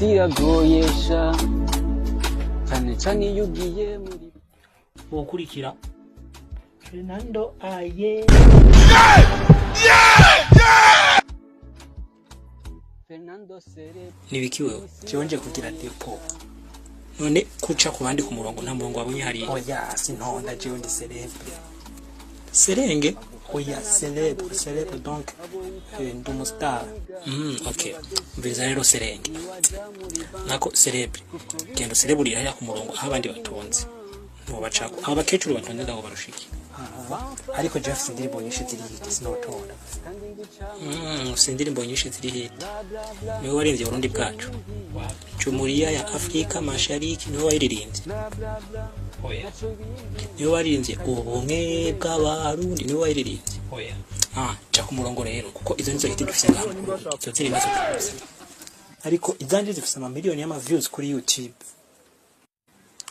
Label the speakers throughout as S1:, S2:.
S1: Isi iragoyesha cyane cyane iyo ugiye muri
S2: Ukurikira.
S3: Fernando aye.
S1: Fernando Sere.
S2: Nibiki wewe?
S3: Jewe nje kugira dépôt.
S2: None kuca ku bandi ku murongo, nta murongo wabonye hariya?
S3: Oya, sintonda, jewe ndi célèbre.
S2: Serenge?
S3: Oya, célèbre, célèbre, donc ndi umustar.
S2: Okay, umviriza rero Serenge, nako célèbre, genda usereburira hariya ku murongo aho abandi batonze, ntubacako. Abo bakecuru batonze ngaho barushiki.
S3: Aha, ariko jewe mfise indirimbo nyinshi ziri hit, sinotonda.
S2: Ufise indirimbo nyinshi ziri hit? Niwe waririmbye Burundi bwacu, Jumuiya ya Afrika Mashariki? Niwe wayiririmbye?
S3: Oya.
S2: Niwe waririmbye Ubumwe bw'Abarundi? Niwe wayiririmbye?
S3: Oya.
S2: Ah, ja ku murongo rero, kuko izo nizo hit dufise ngaha mu Burundi. Izo ziri nazo tuzi.
S3: Ariko izanje zifise amamiliyoni y'ama views kuri YouTube.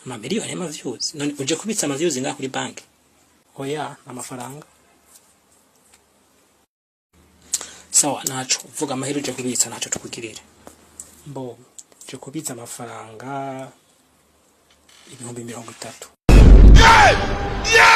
S2: Amamiliyoni y'ama views? None uje kubitsa ama views ngaha kuri banki?
S3: Oya, amafaranga.
S2: Sawa, naco vuga amahera uje kubitsa, naco tukugirire.
S3: Mbo nje kubitsa amafaranga 30,000.